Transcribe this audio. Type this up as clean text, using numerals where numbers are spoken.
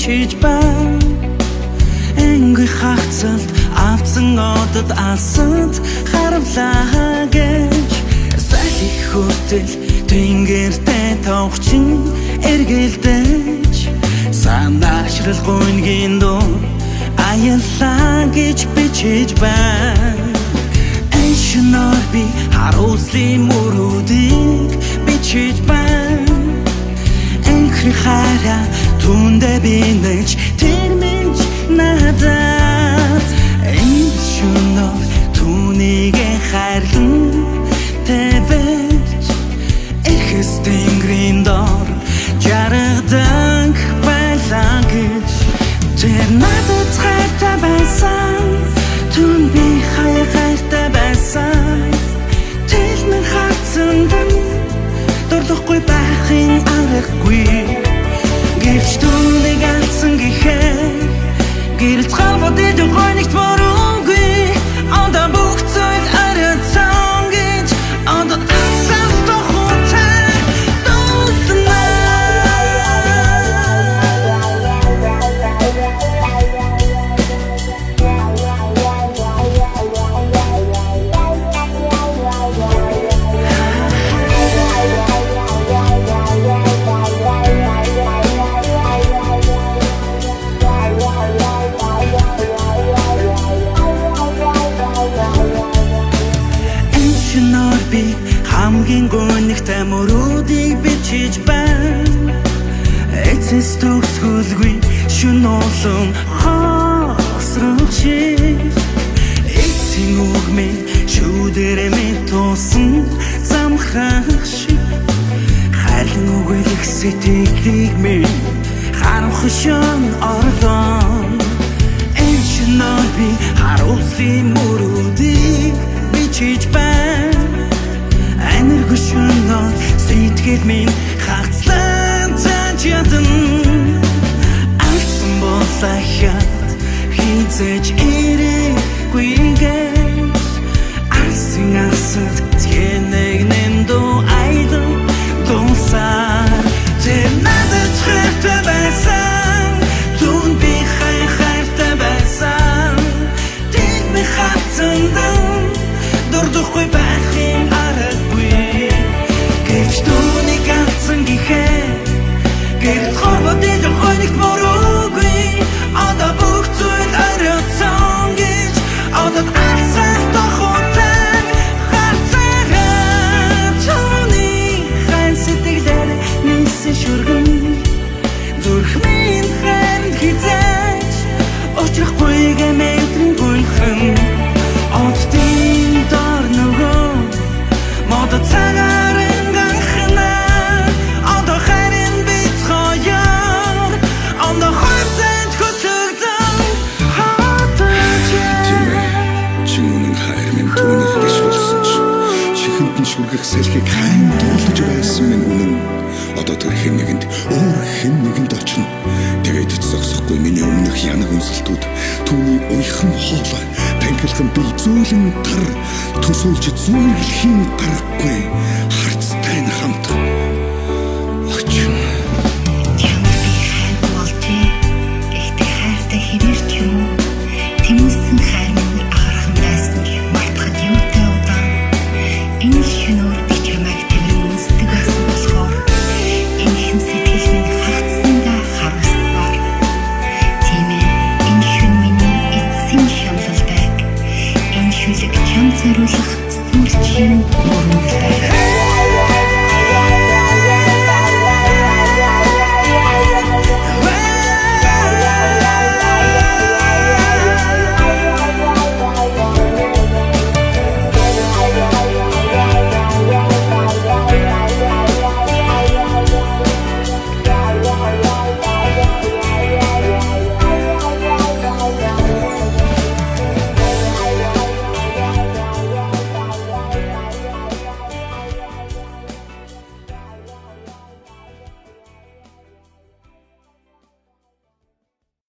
бичиж байна. Энгийн хагцалд авцсан одод алсанд харавлаа гэж салхи хүртэл тэнгэртэй товхчин эргэлдэж санаашрал гуйнгийн дуу аяллаа гэж бичиж байна. Энэ шөнөөр би харуулслын мөрүүдийг бичиж байна. Энхри хайраа түндэ би нэж тэр минь надад. Энэ шөнөөр түүнийг хайрлан тэвэрч эрхэс тэнгэрийн дор жаргадаг байлаа гэж. Тэр надад хайртай байсан, түн би хайртай байсан. Тэр минь харцсан дурлахгүй байхын аргагүй. Гэвч түүнийг алдсан гэхээр гэрэлт халбад идэх гонигт мөрөнгүй. Одоо бүх зүйл арилсан гэж одоо асаас тохиолтой дуулна. Энэ шөнөөр би хамгийн гүнигтэй мөрүүдийг бичиж байна. Эцэс төгсгөлгүй шөнө улам хоосрох шиг. Эцсийн үг минь шүүдэр минь туусан замхрах шиг. Хайлан үгэлэх сэтгэлийг минь харамх шөн орлоо. Энэ шөнөөр би харуулслын мөрүүдийг бичиж байна. Аниргүй шөнөөр сэтгэл минь хагацлан цааж ядна. Алдсан бол ахиад хизээж ирэхгүй гэж. Алсын асад тэнэг нэндүү аялал дуулсаар. Тэр надад хайртай байсан, түн би хайртай байсан. Тэр минь хатсан дурдахгүй байхын аргагүй. Гэвч түүнийг алдсан гэхээр гэрэл хорвоод идэх хонигт мөрөөгүй. Одоо бүх зүйл оройцсон гэж одод алсаас тохиолтой харцаараа. Түүний хайн сэтгэлээр нийсэн шүргэн зүрх минь хайранд хизээж учрахгүй гэмэтрэн гүнхэн. Оддын дор нөгөө мод цагаар анхна. Одоо харин бид хоёр одоо хувьцаанд хөтлөгдөн хотож. Тийм ээ. Чин үнэн хайр минь түүнийх биш болсон ч чихэнд нь шүргэх салхийг хайн дурлаж байсан минь үнэн. Одоо тэр хэн нэгэнд өөр хэн нэгэнд очино. Тэгээд ч зогсохгүй миний өмнөх янаг үнсэлтүүд түүний уяхан хоолой танхилхан би зөөлөн гар төсөөлж зүүрлэхийн аргагүй харцтай нь хамт